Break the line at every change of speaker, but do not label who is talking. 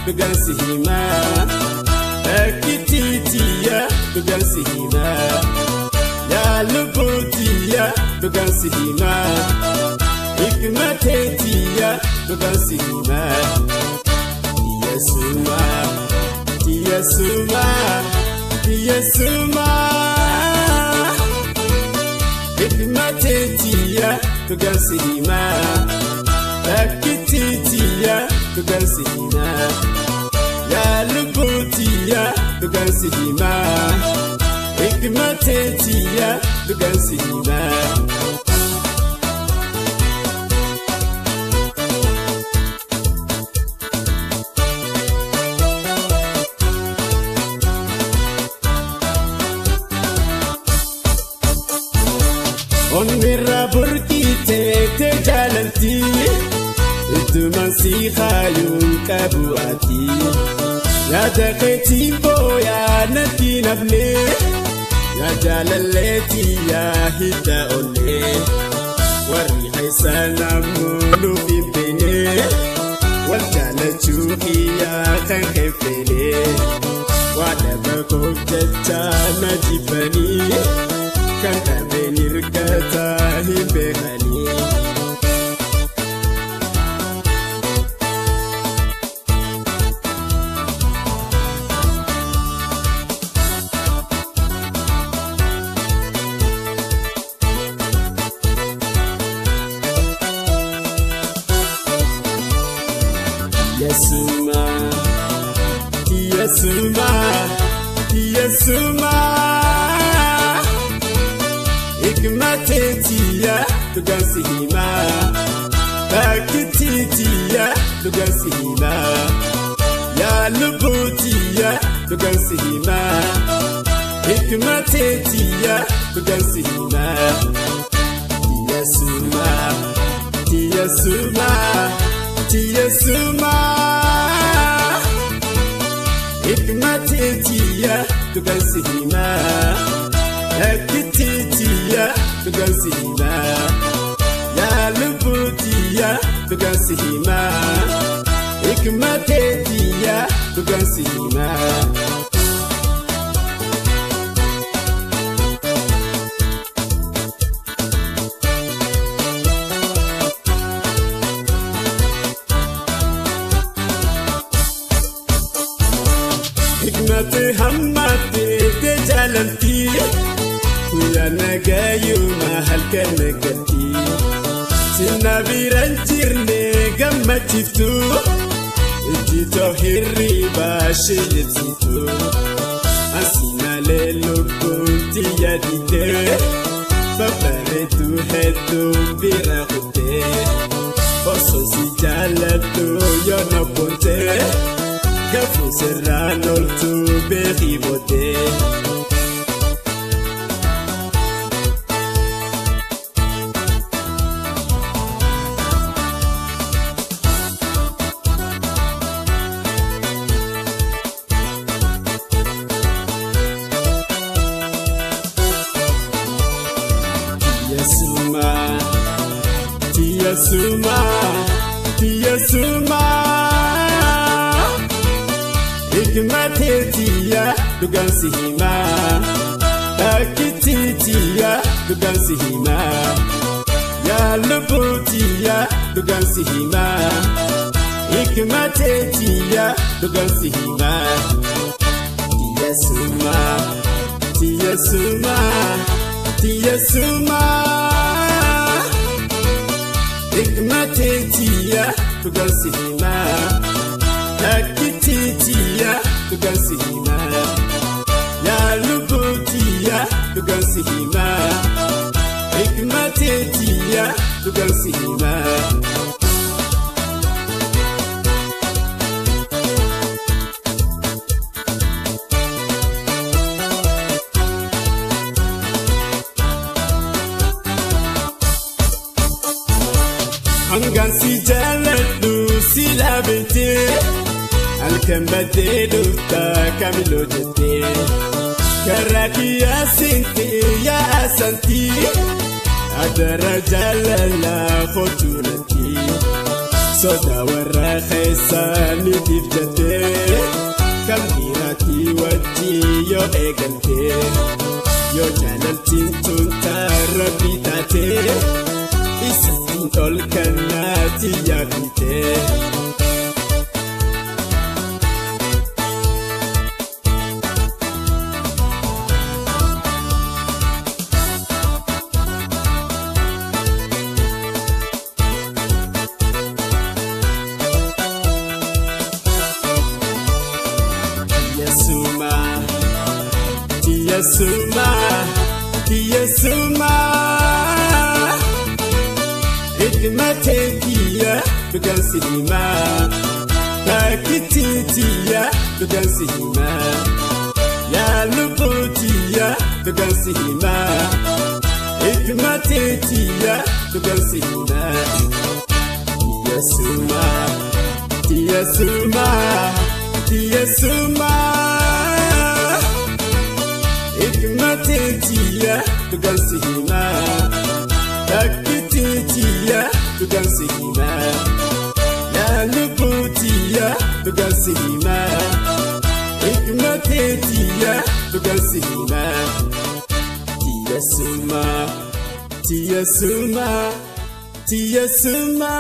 dhugaan si himaa Takkitiitiya dhugaan si himaa Yaa lubbuutiya dhugaan si himaa Hikmateetiya dhugaan si himaa Tiyasuma Tiyasuma Tiyasuma Hikmateetiya dhugaan si himaa Takkitiitiya dhugaan si himaa Yaa lubbuutiya dhugaan si himaa Hikmateetiya dhugaan si himaa. Onnirra burqitee jaalalti Ittumaan si kaayuun qabu ati Yaada keetiin booyaa natti nafne Yaa jaalalleetii yaa hidda onnee Warri keessa namuu nuuf hin beekne Wal jaalachuu kiyyaa kan keeffene Waa dhaba koof jecha na jibbanii Kan dhabeen hirkataa hin beekanii. Tiyasuma, Tiyasuma, Tiyasuma. Hikmateetiya dhugaan si himaa Takkitiitiya dhugaan si himaa Yaa lubbuutiya dhugaan si himaa Hikmateetiya dhugaan si himaa Tiyasuma Tiyasuma Tiyasuma Hikmateetiya dhugaan si himaa Takkitiitiya dhugaan si himaa Yaa lubbuutiya dhugaan si himaa Hikmateetiya dhugaan si himaa. Hikmate hammatee jaalalti Guyyaa nagayuma halkan nagalti Sinna biraan jirne gammachiiftu Ijjitoo hirribaa ishee ibsitu Asi malee lubbuun tiyya didee Babbareedu hedduu bira kuttee Osoo si jaalladhu yoo na boontee Gaafa sirraan ooltu beekii booddee. Tiyasuma, Tiyasuma, Tiyasuma. Hikmateetiya dhugaan si himaa Takkitiitiya dhugaan si himaa Yaa lubbuutiya dhugaan si himaa Hikmateetiya dhugaan si himaa Tiyasuma, Tiyasuma, Tiyasuma. Hikmateetiya dhugaan si himaa Takkitiitiya dhugaan si himaa Yaa lubbuutiya dhugaan si himaa Hikmateetiya dhugaan si himaa. Hangaan si jaalladhu si laabintee Halkan baddee dhuftaa kamiloo jettee Karaa kiyyaa seentee yaa asantii Adara jaalalaa kootu natti. Soda warra keessaniitiif jettee kan biraatti wajji yoo eegaltee yoo jaalaltiin tun taarra bitaatee isattiin ol kannaatti yaaditee. Tiyasuma, tiyasuma, hikmatetiya dugan sihima, takititiya dugan sihima, ya lubutiya dugan sihima, hikmatetiya dugan sihima, tiyasuma, tiyasuma, tiyasuma. Hikmatetiya dugan sihima, takititiya dugan sihima, ya lubutiya dugan sihima, hikmatetiya dugan sihima, tiyasuma, tiyasuma, tiyasuma.